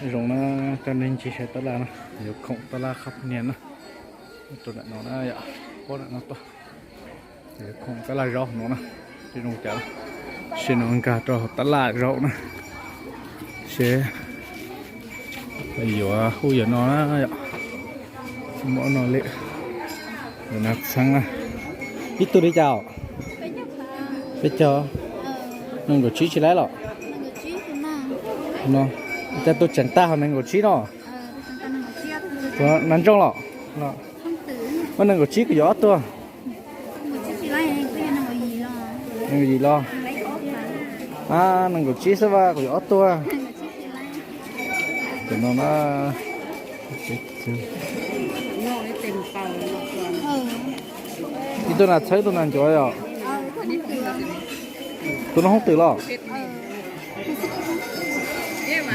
Zoo na, coj nej ncig saib tab laj na, yuav khoom tab laj qhab niag na. Rau ntawm no na yom, pob ntawm no tuaj. Yuav khoom tab laj zaub no na, tsis zoo cas, sim no nkag rau hauv tab laj zaub na, seb yuav hu yam no na yom. Muab no li, yuav na txheeb na. Ib tug li cas? Peb caug. Nees nkaum tsib tsis laib los? No, cas tus tseem tag ho nees nkaum tsib no? Tus nas ntsooj los? Muaj nees nkaum tsib kuv yuav ob tug. Nees nkaum yim los? A, nees nkaum tsib xwb vas, kuv yuav ob tug. Cov no na. Ib tug nas txheeb, ib tug nas ncuav yom? Tus no hoob twm los?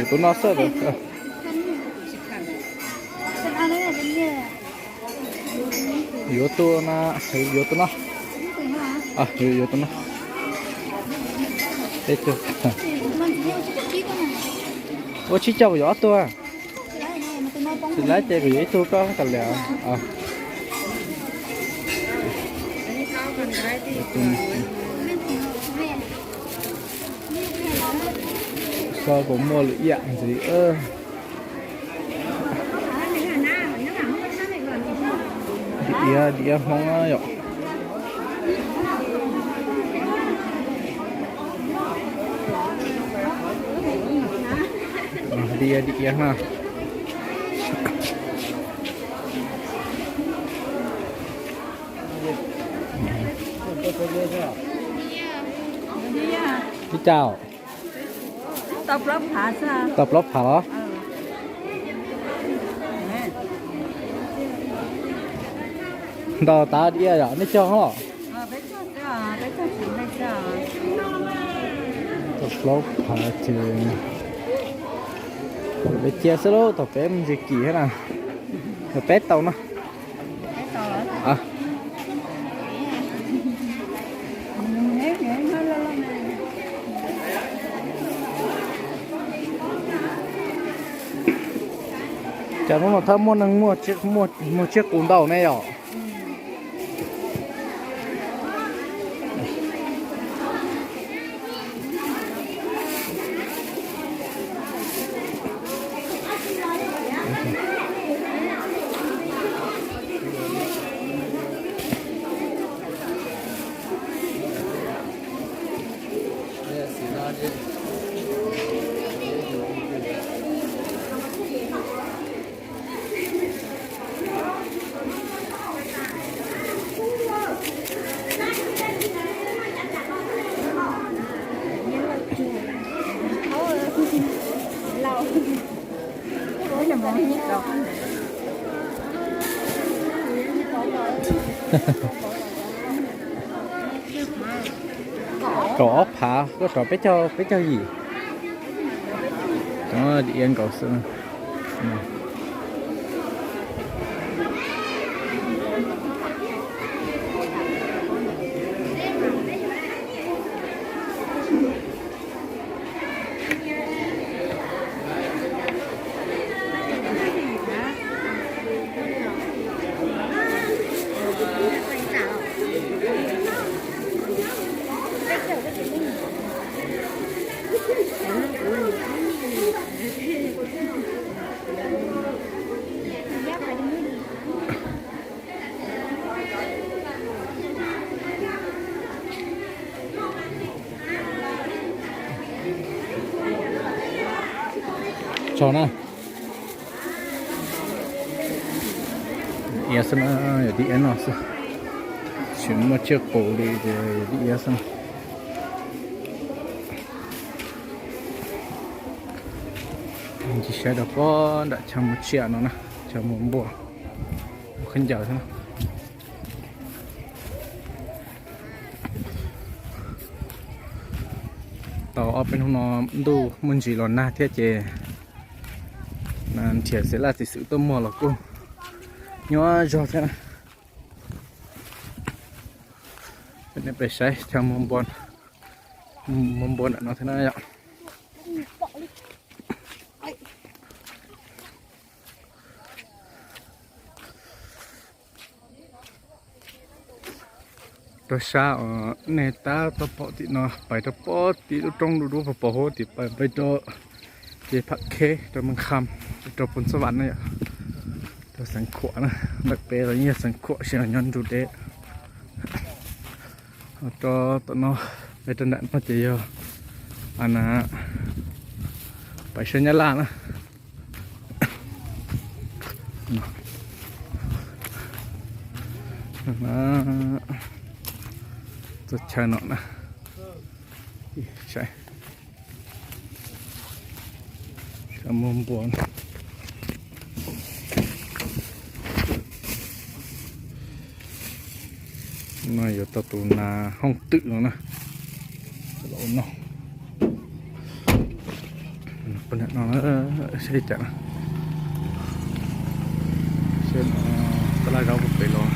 Tus no xwb. Yuav tus na, yuav tus no. Yuav tus no. Ua tsib caug kuv yuav ob tug. Tsis laib ces kuv yuav ib tug koj tas li. Xyov puas muaj lwm yam ntxiv. Diav, diav Hmoob yom. Diav, diav na. Li cas? Tau plaub phav los? Ntaus tav diav yom, nej cog los? Tau plaub phav ces peb cia xwb lauj, thaum peb mus ntsis kim thiab na. Yog peb tau no. Cas hnub no thaj muaj neeg muag tsiaj qus ntau ne yom? Kaum ob phav, koj rov peb caug, peb caug yim. Diav nkaus xwb. Tsaug na. Diav xwb na, yog diav no xwb. Tsis muaj tsiaj qus li ces yog diav xwb na. Ncig saib rau pob nram chaw muag tsiaj no na, chaw muag npua, muag khaub ncaws xwb na. Tau ob peb hnub no ntuj muaj ntsis los nag thiab ces nrhiav xev laj txiv xwm tuaj muag los kuj nyuaj zog thiab na. Coj nej pem saib chaw muag npua, muag npua ntawm no thiab na yom. Rau sab os, nej tab tom pom tim no pais rau pem tim lub roob dub dub pos pos huab tim pais pais rau ces Pham Khej rau Meej Kham, rau Phoos Xab Vam na yom, rau Xeev Khuam na. Ntawm pem los yeej yog Xeev Khuam, sis nyob nrug deb. Rau tom no, pem rau nram no ces yog, a na, pais sab Nyab Laj na. Txoj chaw no na, saib, saib muaj npua na. No yuav tau tus nas hooj twm no na, los ua noj. Pog niam no, saib li cas na. Saib no, tab laj zaub puag pem los.